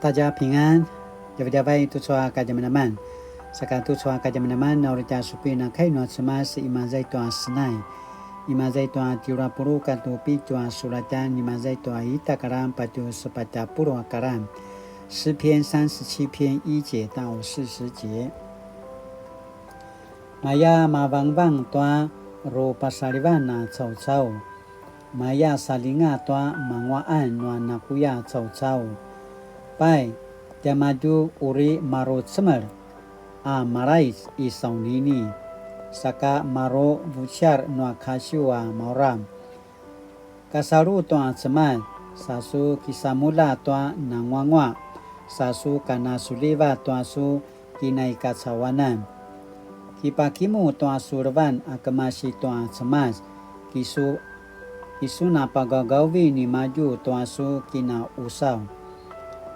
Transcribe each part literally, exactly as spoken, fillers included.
大家平安, djavadjavay tucu a kadjamadjaman. Saka tucu a kadjamadjaman, na uri tja supuin a kai nua Cemas, imaza i tua Senai. Imaza i tua tjelu a puluq katua pitju a sulatjan, imaza i tua ita a karan patje sepatj a puluq a karan. 诗篇三十七篇一节到四十节。Maya mavangvang tua rupasalivan a caucau. Maya saljinga tua manguaqan nua nakuya caucau. Pai, tiamadju uri maru cemel a malaic i saunini, saka maru vuciar nua kasiw a maurang. Kasalu tua Cemas, sa su kisamulja tua nanguanguaq, sa su kanasulivat tua su kinaikacauanan. Kipakimu tua su levan a kemasi tua Cemas, kisu, kisu napagaugavi nimadju tua su kinausav.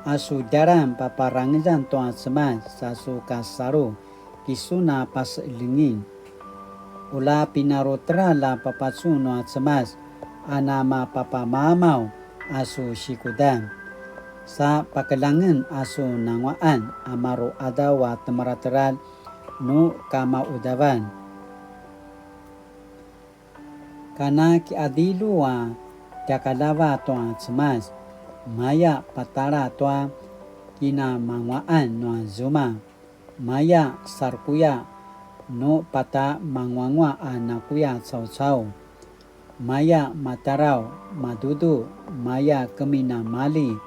A su djalan paparangezan tua Cemas, sa su kasalu, kisu napaseljengin. Ula pinaruteral a papacun nua Cemas, a namapapamamaw a su sikudan. Sa pakeljangen a su nanguaqan a maru qadaw a temarateral nu kamaudavan. Kana kiqadilju a tjakalava tua Cemas, maya patala tua kinamanguaqan nua zuma. Maya sarkuya nu pata manguanguaq a nakuya caucau. Maya mataraw, madudu, maya keminamali.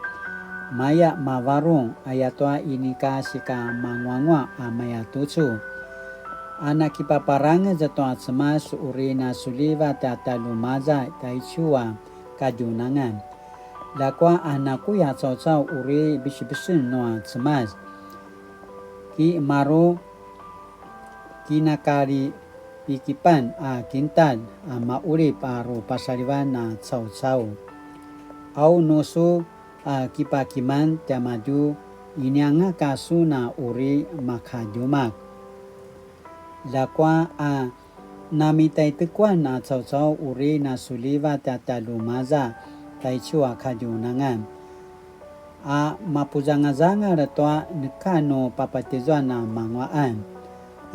Maya mavarung, ayatua inika sika manguanguaq a maya tucu. A nakipaparangez tua Cemas uri nasulivat a talumaza taicu a kadjunangan. Ljakua a nakuya caucau uri bisibisen nua Cemas. Ki maru kinakalipikipan a kintalj a maqulip a rupasalivan a caucau. Au nu su a kipakiman tiamadju, inianga ka sun a uri makadjumak. Ljakua a namitaitekuan a caucau uri nasulivat a talumaza taicu a kadjunangan. A mapuzangazangal tua neka nu papatizuan a manguaqan.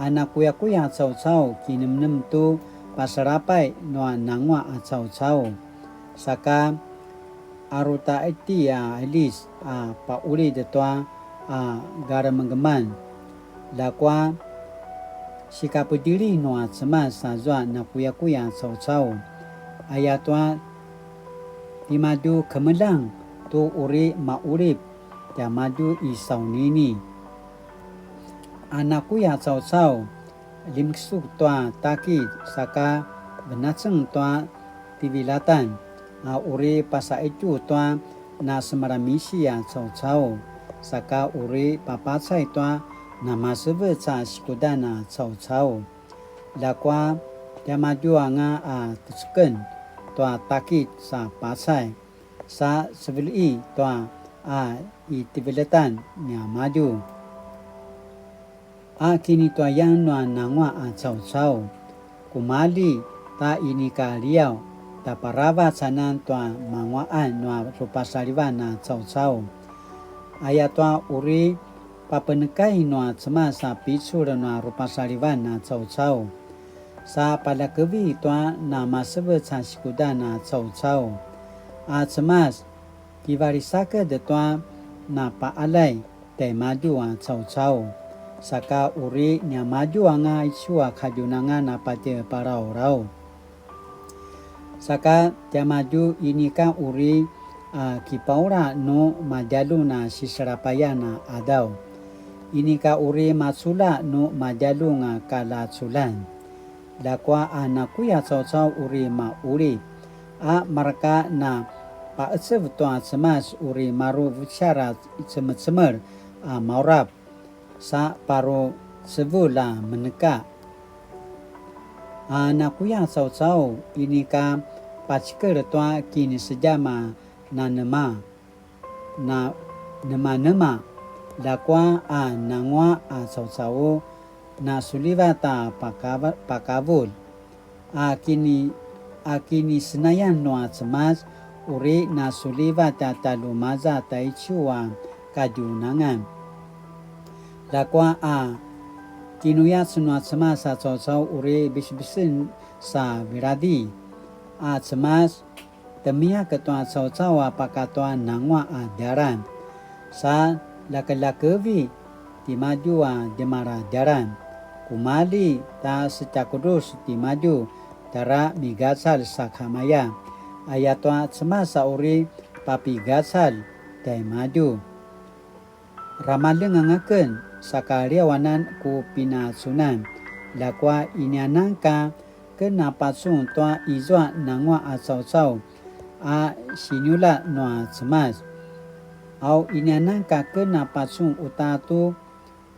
A nakuyakuya caucau kinemnem tu pasalapay nua nanguaq a caucau. Saka arutaiti a ilis a paqulid tua a garamegeman. Ljakua sikapedili nua Cemas azua nakuyakuya caucau. Ayatua timadju kemeljang tu uri maqulip tiamadju i saunini. A nakuya caucau, limsuk tua takit saka venaceng tua tivilatan, a uri pasaicu tua nasemalamisi a caucau, saka uri papacay tua namasevec a sikudan a caucau. Ljakua tiamadju anga a teceken tua takit sa pacay, sa seveliqi tua a i tiviletan niamadju. A kinituayan nua nanguaq a caucau, kumalji ta inika liaw, ta paravac anan tua manguaqan nua rupasalivan a caucau. Ayatua uri papenekai nua Cemas a picul nua rupasalivan a caucau. Sa paljakevi tua namasevec a sikudan a caucau. A Cemas, kivalisaked tua napaqaljay tjaimadju a caucau. Saka uri niamadju anga icu a kadjunangan a patje palalaut. Saka tiamadju inika uri a kipaula nu madjaljun a siselapayan a qadaw. Inika uri maculja nu madjaljun a kalaculjan. Ljakua a nakuya caucau uri maqulip, a mareka na paqecev tua Cemas uri maru vuciar a cemecemel a maurap, sa paru cevulj a meneka. A nakuya caucau inika pacikel tua kinisedjam a nanema, na nemanema, ljakua a nanguaq a caucau, na sulivat a pakava-, pakavulj. A kini-, a kinisenayan nua Cemas, uri na sulivat a talumaza taicu a kadjunangan. Ljakua a kinuyac nua Cemas a caucau uri bisibisen sa viladi. A Cemas, temiak tua caucau a pakatua nanguaq a djalan. Sa ljakeljakevi timadju a djemaladjalan. Kumalji ta setjakudrus timadju tjara migacalj sakamaya. Ayatua Cemas a uri papigacalj tjaimadju. Ramaljeng anga aken, saka liaw anan ku pinacunan. Ljakua inianan ka ken a pacun tua izua nanguaq a caucau a siniula nua Cemas. Au inianan ka ken a pacun uta tu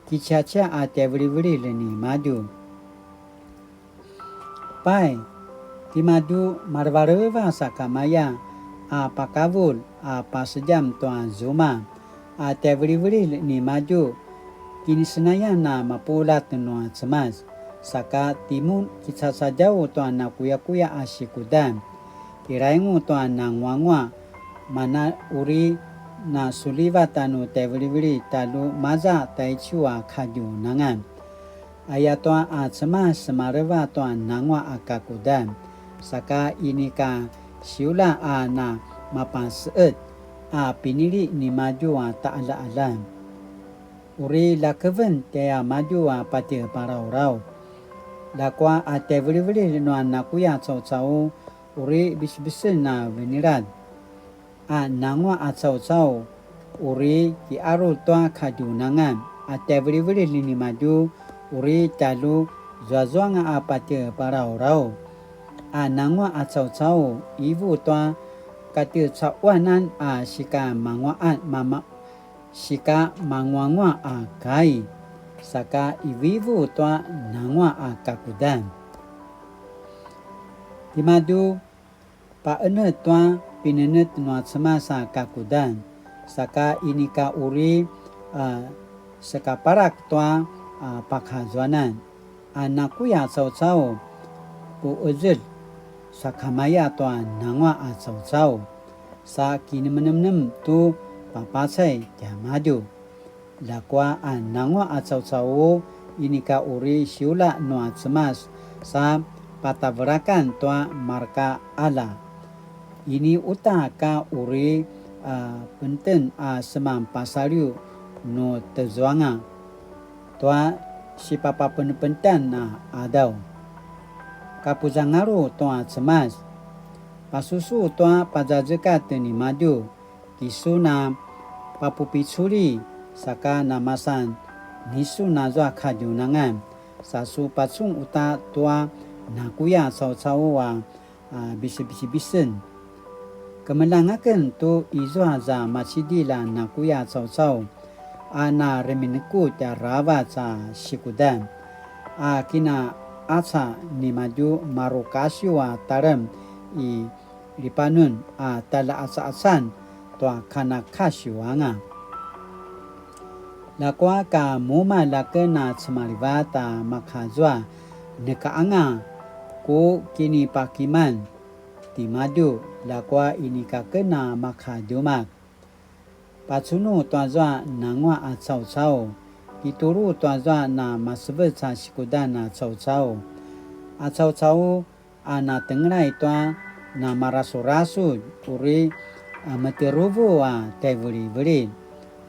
kiciacia a tjaivilivililj nimadju. Pai, timadju malevaleva sakamaya a pakavulj a pasedjam tua zuma a tjaivilivililj nimadju, kinisenayan a mapuljat nua Cemas, saka timun kicacadjaw tua nakuyakuya a sikudan. Kiraingu tua nanguanguaq, mana uri nasulivat a nu tjaivilivililj talu maza taicu a kadjunangan. Ayatua a Cemas semaleva tua nanguaq a kakudan, saka inika siula a na mapaseqet a pinili nimadju a taqaljaqaljan. Uri ljakeven tjaimadju a patje palalaut. Ljakua a tjaivilivililj nua nakuya caucau uri bisibisen a viniladj. A nanguaq a caucau uri kiqarulj tua kadjunangan, a tjaivilivililj nimadju uri tjalju zuazuanga a patje palalaut. A nanguaq a caucau ivu tua katjecaquanan a sikamanguaqan mama-, sikamanguanguaq a kai, saka ivuivu tua nanguaq a kakudan. Timadju paqenetj tua pinenetj nua Cemas a kakudan, saka inika uri, a, sekaparak tua, a, pakazuanan. A nakuya caucau, puqezetj sakamaya tua nanguaq a caucau, sa kinemenemnem tu papacay tiamadju. Ljakua a nanguaq a caucau inika uri siula nua Cemas sa patavelakan tua marka qalja. Ini uta ka uri, a, penten a seman pasaliw nu tezuanga tua sipapapenepentan a qadaw. Kapuzangalu tua Cemas, pasusu tua pazazekat nimadju, kisu na papupiculi, saka namasan nisu nazua kadjunangan, sa su pacun uta tua nakuya caucau a, a, bisibisibisen. Kemeljang aken tu izua za macidilj a nakuya caucau, a na remineku tjaravac a sikudan, a kinaqaca nimadju maru kasiw a talem i Lipanun a tjaljaqacaqacan tua kanakasiw anga. Ljakua ka mumalj aken a cemalivat a makazua, neka anga ku kinipakiman timadju, ljakua inika aken a makadjumak. Pacunu tuazua nanguaq a caucau, kitulu tuazua na masevec a sikudan a caucau. A caucau a na tengelay tua na marasurasudj uri, a, meteruvu a tjaivilivililj.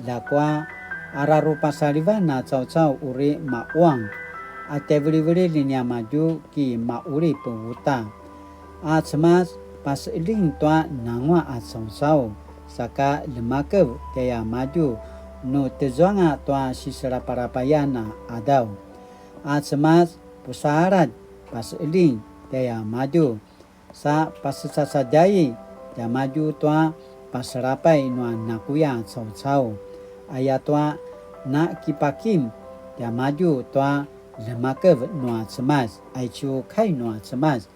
Ljakua a rarupasalivan a caucau uri maquang, a tjaivilivililj niamadju ki maqulip uta. A Cemas paseqeljing tua nanguaq a caucau, saka ljemakev tjaiamadju nu tezuanga tua siselapalapayan a qadaw. A Cemas pusaladj paseqeljing tjaiamadju, sa pasecacadjai tiamadju tua paselapay nua nakuya caucau, ayatua na kipakim tiamadju tua ljemakev nua Cemas, aicu kai nua Cemas.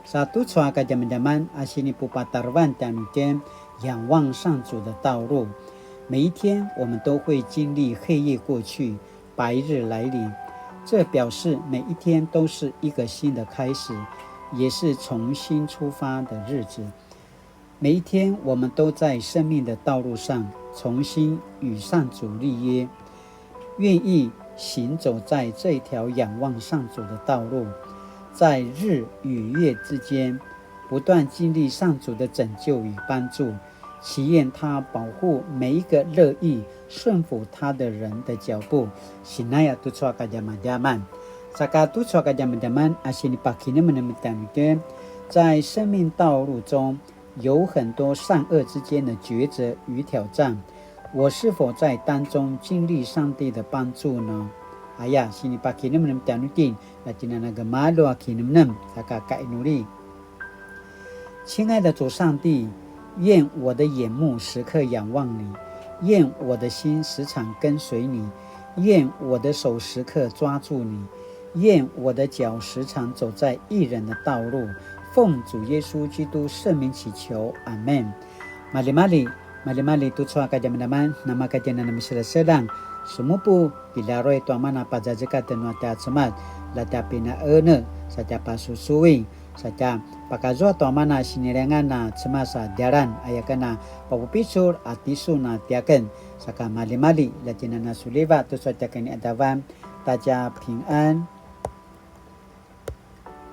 Sa tucu a kadjamadjaman a sinipupatarevan tjanuitjen 仰望上主的道路。每一天，我们都会经历黑夜过去，白日来临。这表示每一天都是一个新的开始，也是重新出发的日子。每一天，我们都在生命的道路上重新与上主立约，愿意行走在这条仰望上主的道路，在日与月之间，不断经历上主的拯救与帮助。祈愿他保护每一个乐意顺服他的人的脚步。Sinaya tucu a kadjamadjaman. Saka tucu a kadjamadjaman a sinipakinemenem tjanuitjen, 在生命道路中，有很多善恶之间的抉择与挑战，我是否在当中经历上帝的帮助呢？Aya, sinipakinemenem tjanuitjen, na tjinana gemalju a kinemenem, saka kainuli. 亲爱的主上帝，愿我的眼目时刻仰望你，愿我的心时常跟随你，愿我的手时刻抓住你，愿我的脚时常走在义人的道路。奉主耶稣基督圣名祈求，阿们。Malimali, malimali tucu a kadjamadjaman, namakatjena namiselasela, sumupu, kilaroi tua mana pazazekatjen nua tja Cemas, la tja pinaene, sa tja pasusui, sa tja pakazua tua mana sinilengan na Cemas a djalan, aya ken a papupicul a tisun a tiaken, saka malimali, la tjinana suliva, tucu a tiaken ni adavan, 大家平安。